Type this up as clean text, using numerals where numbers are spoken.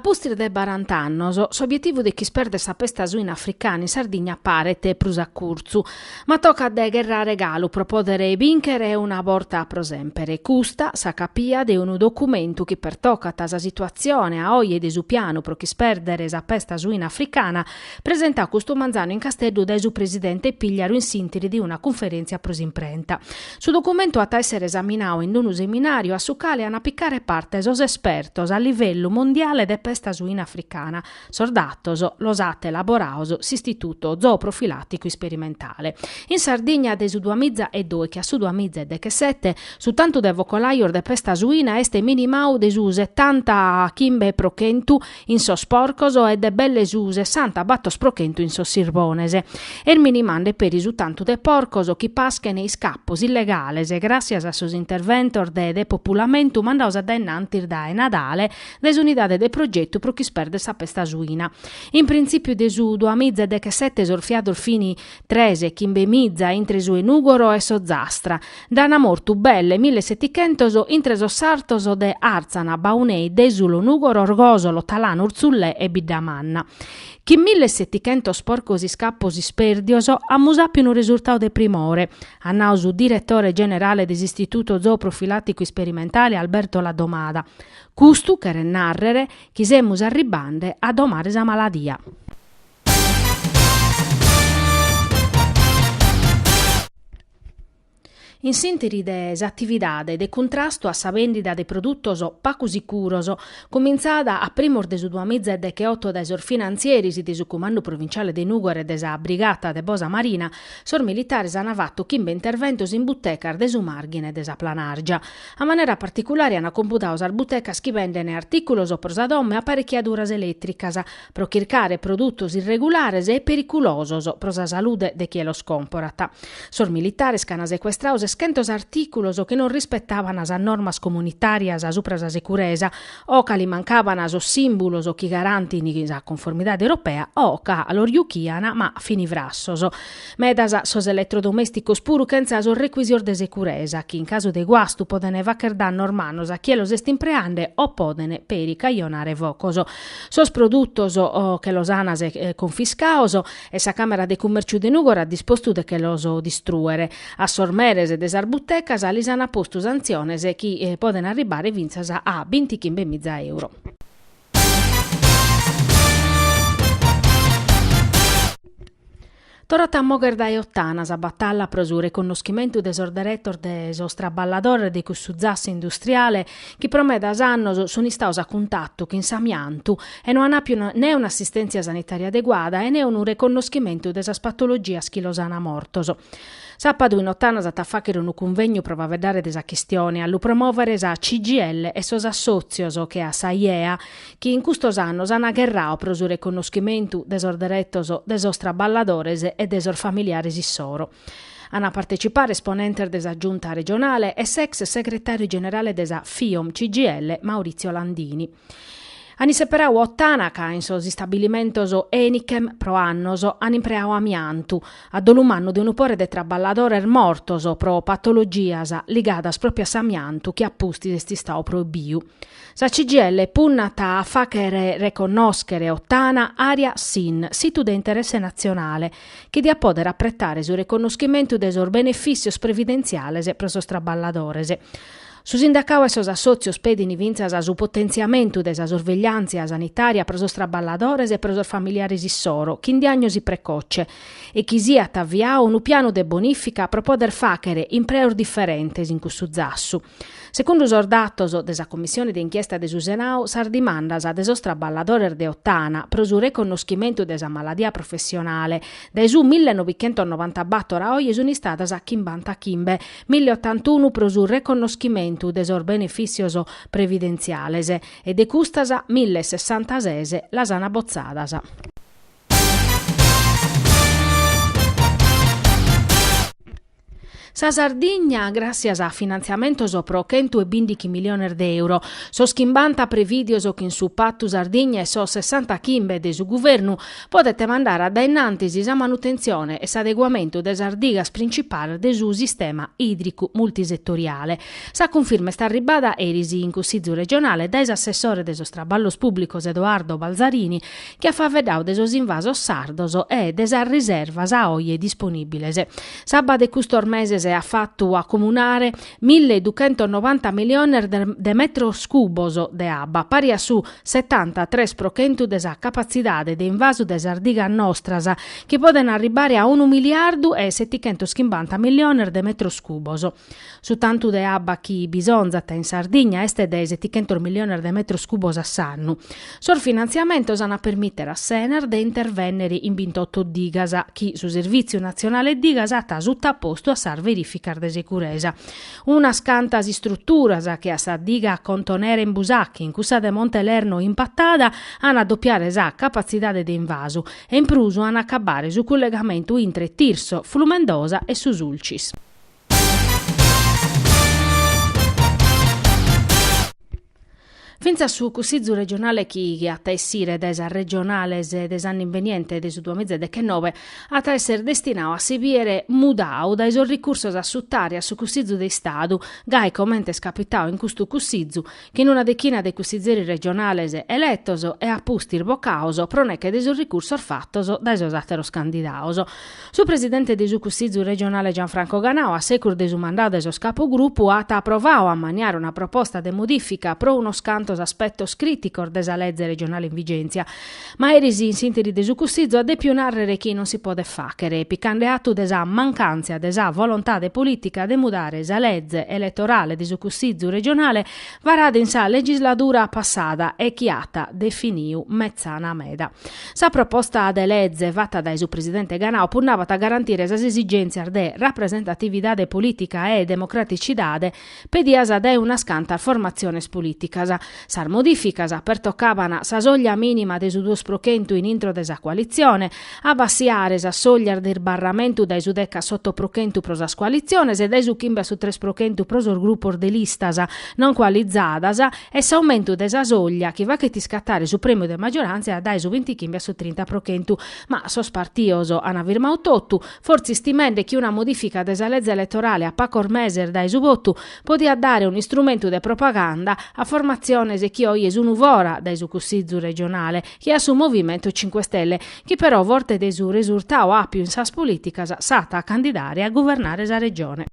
pustis de barant'annos, s'obietivu de ch'ispèrder sa pesta suina africana in Sardigna paret prus a curtzu. Ma tocat de gherrare galu pro pòdere bìnchere una borta pro sèmpere. Custa sa capia de unu documentu chi pertocat sa situatzione a oje de su pianu pro ch'ispèrdere sa pesta suina africana, presentadu custu manzanu in Casteddu dae su presidente Pigliaru in s'ìnteri de una cunferèntzia pro s'imprenta. Su documentu at a èssere esaminadu in unu seminàriu a su cale an a picare parte sos espertos a livellu mondiale de pesta suina africana. Sos datos los at elaborados s'Istituto Zooprofilàticu Isperimentale. In Sardigna de su duamiza e dòichi a su duamiza e dechesete su tantu de focolajos de pesta suina est minimadu de su setantachimbe pro chentu in sos porcos e de belle su sessantabator pro chentu in sos sirbones. Est minimande peri su tantu de porcos chi paschen iscapos illegales gràssias a sos interventos de depopulamentu mandados a dae innantis dae Nadale dae s'unidade de progetu pro ch'ispèrder sa pesta suina. In printzìpiu de su duamiza e dechesete sos fiados fin tres e chimbemiza intre su 'e Nùgoro e s'Ozastra. Nd'an mortu belle millesetichentos intre sos sartos de Àrtzana, Baunei, Dèsulo, Nùgoro, Orgòsolo, Talana, Urtzullè e Biddamanna. Chin millesetichentos porcos iscapos ispèrdios amus àpiu unu resurtadu de primore, at nadu su diretore generale de s'Istituto Zooprofilàticu Isperimentale Alberto Laddomada. Custu cheret nàrrere chi semus arribbande a domare sa maladia. In s'ìnteri de s'atividade de cuntrastu a sa bèndida de produtos pagu sicuros, cumintzada a primos de su duamiza e decheoto dae sos finantzieris de su Cumandu Provinciale de Nùgoro e de sa Brigata de Bosa Marina, sos militares ant fatu chimbe interventos in butecas de su Màrghine de sa Planàrgia. A manera particulare ant compudadu sas butecas chi bendent artìculos pro sa domo e aparechiaduras elètricas, pro chircare produtos irregulares e periculosos pro sa salude de chie los còmporat. Sos militares ch'ant secuestradu seschentos artìculos chi non rispetaban sas normas comunitàrias supra sa securesa o ca li mancaban sos sìmbulos chi garantin sa conformidade europea o ca los juchian ma fin frassos. Medas sos eletrodomèsticos puru chentza sos recuisios de securesa chi in casu de guastu poden fagher dannos mannos a chie los est impreande o poden peri cajonare focos. Sos produtos che los an confiscados e sa Càmera de Cummèrciu de Nùgoro at dispostu de che los distrùere. A sos meres de sas butecas lis an postu santziones chi poden arribbare fintzas a bintichimbemiza euro. Torrat a mogher dae Ottana sa batalla pro su reconnoschimentu de sos deretos de sos traballadores de cussu zassu industriale chi pro medas annos sunt istados a cuntatu chin s'amiantu e no an àpiu ne un'assistèntzia sanitària adeguada e ne unu reconnoschimentu de sas patologias chi los an mortos. Sàpadu in Ottana s'at a fàghere unu cunvegnu pro faeddare de sa chistione, a lu promòvere sa CGIL e sos assòtzios che a sa IEA, chi in custos annos an gherradu pro su reconnoschimentu de sos deretos de sos traballadores e de sos familiares issoro. An a partecipare esponentes de sa Giunta regionale e s'ex segretàriu generale de sa Fiom CGIL Maurizio Landini. An isseperadu Ottana ca in sos istabilimentos Enichem pro annos an impreadu amiantu, a dolu mannu de unu pore de traballadores mortos pro patologias ligadas pròpiu a s'amiantu chi a pustis est istadu proibidu. Sa CGIL punnat a fàghere reconnòschere Ottana àrea SIN, situ de interesse natzionale, chi diat pòdere apretare su reconnoschimentu de sos benefìssios previdentziales pro sos traballadores. Su sindacadu e sos assòtzios pedint fintzas su potentziamentu de sa sorvegliàntzia sanitària pro sos traballadores e pro sos familiares issoro, chin diàgnosi precoce, e chi siat aviadu unu pianu de bonìfica pro pòdere fàghere impreos diferentes in cussu zassu. Segundu sos datos de sa Commissione de inchiesta de su Senadu, sas dimandas de sos traballadores de Ottana pro su reconnoschimentu de sa maladia professionale dae su millenovichentosnovantabator a oje sunt istadas chimbantachimbe, milleotantunu pro su reconnoschimentu de sos benefìssios previdentziales e de custas millesessantases las an botzadas. Sa Sardigna, gràssias a finantziamentos pro 115 miliones de euro, sos chimbanta prevìdios chin su Patu Sardigna e sos sessantachimbe de su Guvernu, podet mandare a dae innantis sa manutentzione e s'adeguamentu de sas digas principales de su sistema ìdricu multisetoriale. Sa cunfirma est arribbada eris in Cussizu regionale dae s'assessore de sos Traballos Pùblicos Edoardo Balzarini, chi at faeddadu de sos invasos sardos e de sas riservas a oje disponìbiles. S'abba de custos meses at fatu acomunare milleduchentosnovanta miliones de metros cubos de abba, pari a su setantatres pro chentu de sa capatzidade de invasu de sas digas nostras, chi poden arribbare a unu miliardu e setichentoschimbanта miliones de metros cubos. Su tantu de abba chi bisonzat in Sardigna est de setichentos miliones de metros cubos a s'annu. Sos finantziamentos an a permìtere a s'Enar de intervènnere in bintotto digas, chi su Servìtziu Natzionale Digas at sutapostu a sas verìficas de seguresa. Unas cantas istruturas, che a sa diga Contonera in Busachi, in cussa de Monte Lerno in Patada, an a dopiare sa capatzidade de invasu e in prus an a acabare su cullegamentu intre Tirso, Flumendosa e su Sulcis. Fintzas su Cussizu regionale chi at a essire dae sas regionales de s'annu imbeniente de su duamizadechennobe at a èssere destinadu a si bìere mudadu dae sos ricursos a su TAR e a su Cussizu de Istadu, gai comente est capitadu in custu Cussizu, chin una dechina de cussizeris regionales eletos e a pustis bocados pro neche de sos ricursos fatos dae sos àteros candidados. Su presidente de su Cussizu regionale Gianfranco Ganau, a secus de su mandadu de sos capogrupu, at aprovadu a ammaniare una proposta de modìfica pro unos cantos aspetos crìticos de sa leze regionale in vigèntzia. Ma eris in s'ìnteri de su Cussizu at dèpiu nàrrere chi non si podet fàghere, picande atu de sa mancàntzia de sa volontade polìtica de mudare sa leze eletorale de su Cussizu regionale varada in sa legisladura passada e chi at definiu metzana meda. Sa proposta de leze fata dae su presidente Ganau punnabat a garantire sas esigèntzias de rapresentatividade polìtica e democraticidade pedias dae unas cantas formatziones polìticas. Sas modìficas pertocaban sa soglia mìnima de su duos pro chentu in intro de sa coalitzione, abbassiare sas soglias de isbarramentu dae su deche a s'oto pro chentu pro sas coalitziones e dae su chimbe a su tres pro chentu pro sos grupos de listas non coalizadas e s'aumentu de sa soglia chi faghet iscatare su prèmiu de magioràntzia dae su bintichimbe a su trinta pro chentu. Ma sos partidos an firmadu totu, fortzis timende chi una modìfica de sa leze eletorale a pacos meses dae su votu podiat dare un'istrumentu de propaganda a formatziones chi oje sun fora dae su Cussizu regionale, che a su Movimento Cinque Stelle, chi però forte de su resurtadu àpiu in sas polìticas s'at a candidare a guvernare sa Regione.